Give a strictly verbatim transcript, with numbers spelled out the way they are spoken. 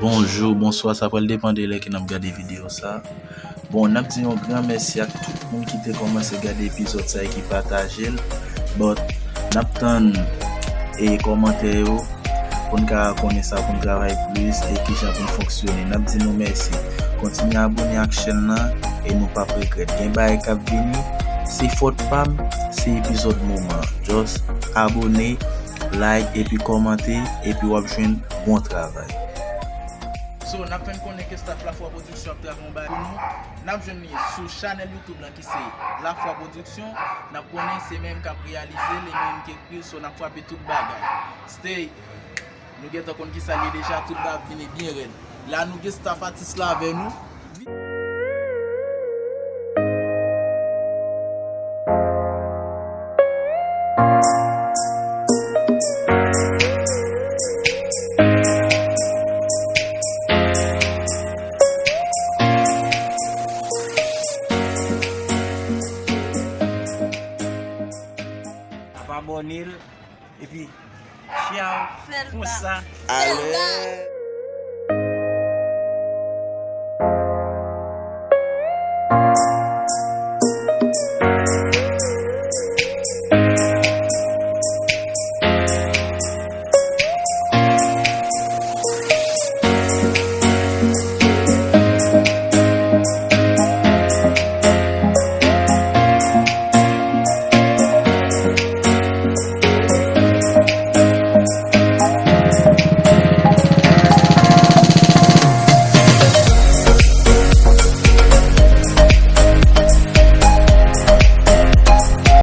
Bonjou, bonswa, sa pral depann de lè ke n ap gade videyo sa. Bon, n ap di yon gran mèsi ak tout moun ki te kòmanse gade epizòd sa e ki pataje l. But, n ap tann e kòmantè yo pou n ka konnen sa pou n travay plis e kijan pou n fonksyone. N ap di nou mèsi. Kontinye abone ak chèn nan e nou p ap regrèt. Gen bagay k ap vini, se fòt pa m, se epizòd moman. Just abone, like epi kòmante epi w ap jwenn bon travay. So, n ap fè n konnen ke staff Lafwa Production ap travay yon bagay pou nou. N ap jwenn li sou chanèl YouTube lan ki se Lafwa Production. N ap konnen se menm k ap reyalize l, e menm ki ekri l, so n ap frape tout bagay. Stay. Nou gentan konn ki sa l ye deja, tout bagay ap vini byen rèd. La nou gen staff atis la avè nou. Ap abòne l, epi tchaw. Fè l konsa. Alè.